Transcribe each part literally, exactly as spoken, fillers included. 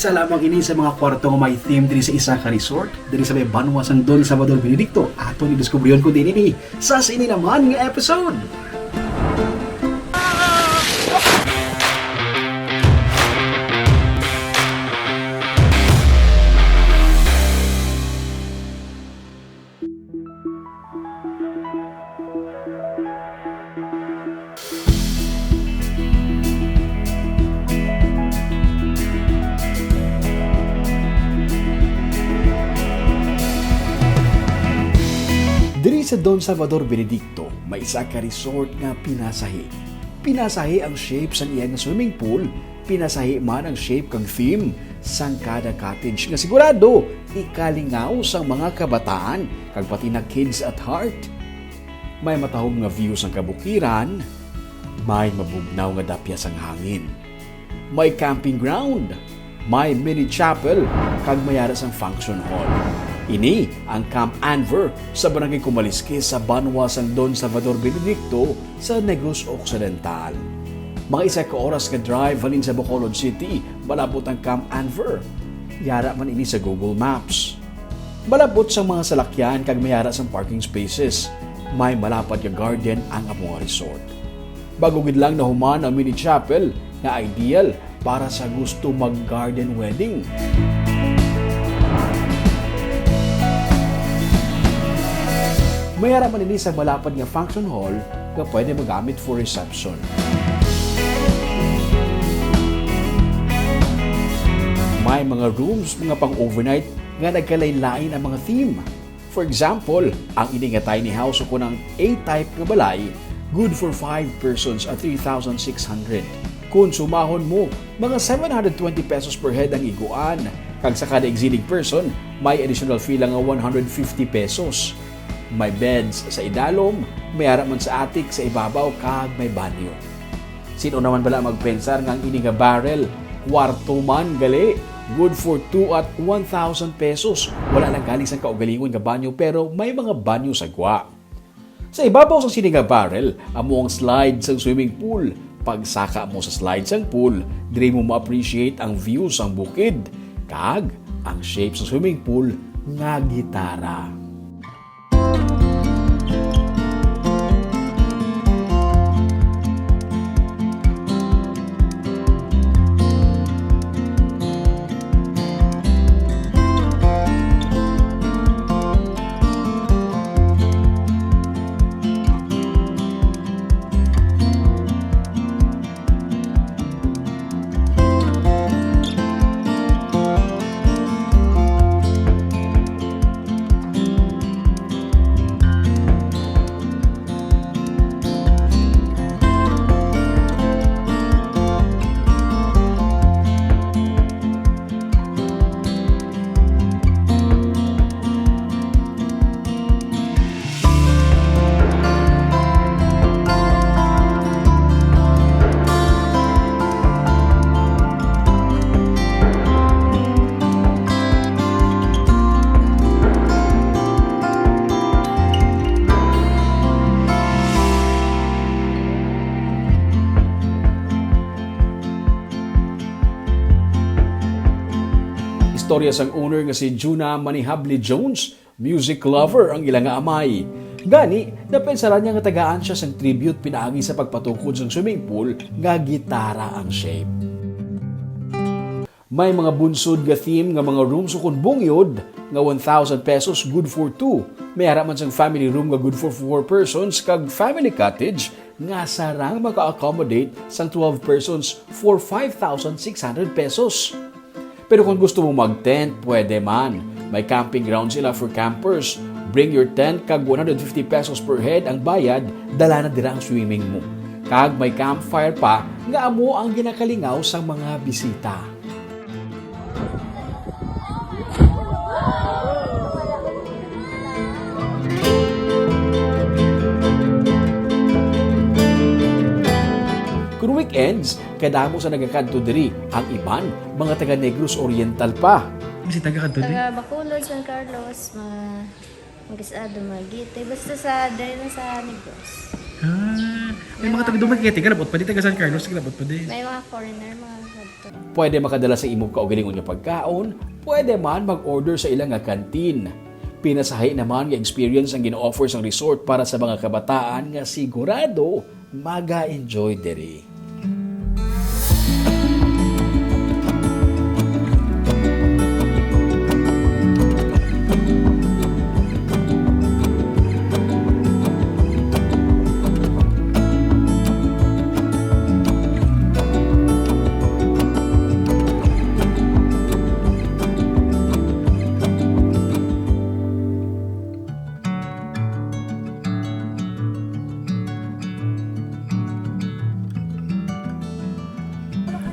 Isa lamang ini sa mga kwarto nga may theme diri sa isa ka resort, diri sa may banwa sang Don Salvador Benedicto. Aton idiskubrihon kung diin ini sa sini naman nga episode. Diri sa Don Salvador Benedicto, may isa ka resort nga pinasahi. Pinasahi ang shape sang iya nga swimming pool, pinasahi man ang shape kag theme sang kada cottage nga sigurado ikalingaw sang mga kabataan kag pati na kids at heart. May matahom nga view sang kabukiran, may mabugnaw nga dapya sang hangin. May camping ground, may mini chapel, kag may ara sang function hall. Ini ang Camp Anver sa Barangay Kumalisque sa banwa sang Don Salvador Benedicto sa Negros Occidental. Mga isa ka oras nga drive halin sa Bacolod City, malabot ang Camp Anver. Yara man ini sa Google Maps. Malabot sang mga salakyan kag may ara sang parking spaces. May malapad nga garden ang amo nga resort. Bago gid lang nahuman ang mini chapel nga ideal para sa gusto mag-garden wedding. May ara man ini sa malapad nga function hall nga pwede magamit for reception. May mga rooms nga pang-overnight nga nagkalain-lain ang mga theme. For example, ang ini nga tiny house o kun ang A-type nga balay, good for five persons at three thousand six hundred. Kon sumahon mo, mga seven hundred twenty pesos per head ang iguan, kag sa kada exceeding person, may additional fee lang nga one hundred fifty pesos. May beds sa idalom, may ara man sa attic sa ibabaw, kag may banyo. Sin-o naman bala magpensar nga ang ini nga barrel, kwarto man gali, good for two at one thousand pesos. Wala lang gali sang kaugalingon nga banyo, pero may mga banyo sa gwa. Sa ibabaw sang sini nga barrel, amo ang slide sang swimming pool. Pagsaka mo sa slide sang pool, diri mo ma-appreciate ang view sang bukid kag ang shape sa swimming pool nga gitara. Istorya sang owner nga si Juna Manihable Jones, music lover ang ila nga amay. Gani, napensaran niya nga tagaan siya sang tribute pinaagi sa pagpatukod sang swimming pool nga gitara ang shape. May mga bunsod nga theme nga mga rooms ukon bungyod nga one thousand pesos good for two. May ara man sang family room nga good for four persons kag family cottage nga sarang maka-accommodate sang twelve persons for five thousand six hundred pesos. Pero kung gusto mo mag-tent, pwede man. May camping ground sila for campers. Bring your tent kag one hundred fifty pesos per head ang bayad, dala na dira ang swimming mo. Kag may campfire pa nga amo ang ginakalingaw sang mga bisita. Kung weekends, kadamo sa nagakadto diri. Ang iban, mga taga Negros Oriental pa. Si taga kadto diri? Taga Bacolod, San Carlos, mga Mag-isa, Dumaguete. Basta sa, dali na sa Negros. Ah, may mga taga Dubai kay tika labot pa di, taga San Carlos, tika labot pa di. May mga foreigner, mga nagto. Pwede makadala sa imo kaugalingon nga pagkaon, pwede man mag-order sa ila nga canteen. Pinasahi naman nga experience ang gina-offer sang resort para sa mga kabataan nga sigurado maga-enjoy diri.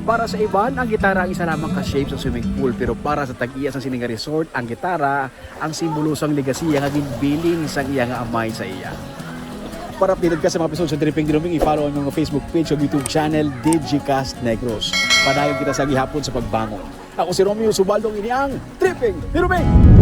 Para sa iban, ang gitara ang isa lamang ka shape sa swimming pool, pero para sa tag-iya sa sini nga resort, ang gitara ang simbolo sang legasiya nga ginbilin sang iya nga amay sa iya. Para updated ka sa mga episode sa Tripping Diruming, i-follow ang mga Facebook page ug YouTube channel, Digicast Negros. Padayon kita sa gihapon sa pagbangon. Ako si Romeo Subaldo, ini ang Tripping Diruming!